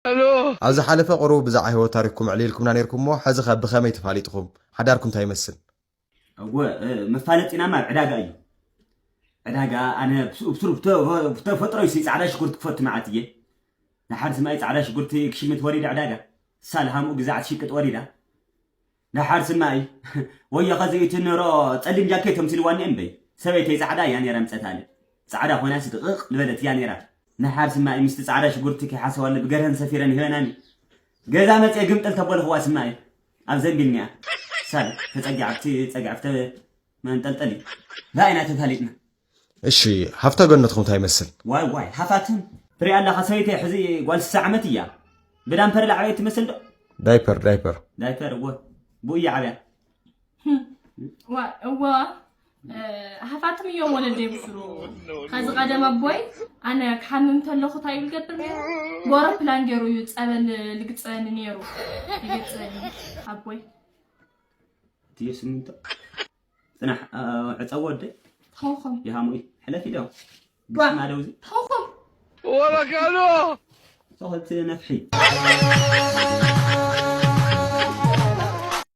ኣብ ዝሓለፈ ቁሩብ ብዛዕባ ህይወት ታሪኽኩም ኣዕሊልኩምና ነይርኩም እሞ፣ ሕዚ ኸ ብኸመይ ተፋሊጥኹም? ሓዳርኩም እንታይ ይመስል? እወ፣ እ፣ መፋለጢናማ ኣብ ዕዳጋ እዩ። ዕዳጋ፣ ኣነ ብስ-፣ ብትሩ-፣ ብተ-፣ ብተፈጥሮይ ሲ ጻዕዳ ሽጉርቲ ክፈቱ መዓት እየ። ንሓር ስማይ ጻዕዳ ሽጉርቲ ክሽምት ወሪደ ዕዳጋ። ሳልሃምኡ ግዛዕት ሽቅጥ ወሪዳ። ደሓር ስማይ፣ ወዮ ኸዚ እቲ ንሮ ጸሊም ጃኬት ተምሲልዋኒ እምበይ፣ ሰበይተይ ጻዕዳ እያ ነይራ ምጸታለ። ጻዕዳ ኮይና ስድቕቕ ዝበለት እያ ነይራ። ደሓር ስማይ፣ ምስቲ ጻዕዳ ሽጉርቲ ከይሓሰዋለ ብገርሀን ሰፊረን ይበናኒ። ገዛ መጽየ ግምጥል ተበልኽዋ ስማይ፣ ኣብ ዘንቢል እኒኣ። ሳል፣ ተጸጊዓ ኣብቲ ጸግዒ ኣብቲ መንጠልጠሊ። ብኣይና ተፋሊጥና። እሺ፣ ሃፍተ ገነትኩም እንታይ ይመስል? ዋይ ዋይ፣ ሃፋትም ትሪኣ ኣለኻ ሰበይተይ ሕዚ ጓል ስሳ ዓመት እያ። ብዳምፐር ላዕበየት ትመስል ዶ? ዳይፐር፣ ዳይፐር። ዳይፐር፣ እወ። ብኡ እያ ዓብያ። ዋ፣ እዋ፣ እ፣ ሃፋትም እዮም ወለደይ ብስሩ። ከዚ ቀደም ኣቦይ ኣነ ክሓምም እንተለኹ እንታይ ይብል ገብር ነይሩ? ብኣውሮፕላን ገይሩ እዩ ጸበል ልግጸኒ ነይሩ። ይገጸኒ ኣቦይ። እትዮ ስሚንቶ። ጽናሕ፣ እ፣ ዕጸዎ ወደይ። ተኸውኸም። ይሃሙይ። ሕለፊ ዶ? ዋ። ግስማ ደውዚ። ተኸውኸም። ወበካዶ። ሶኸት ነፍሒ።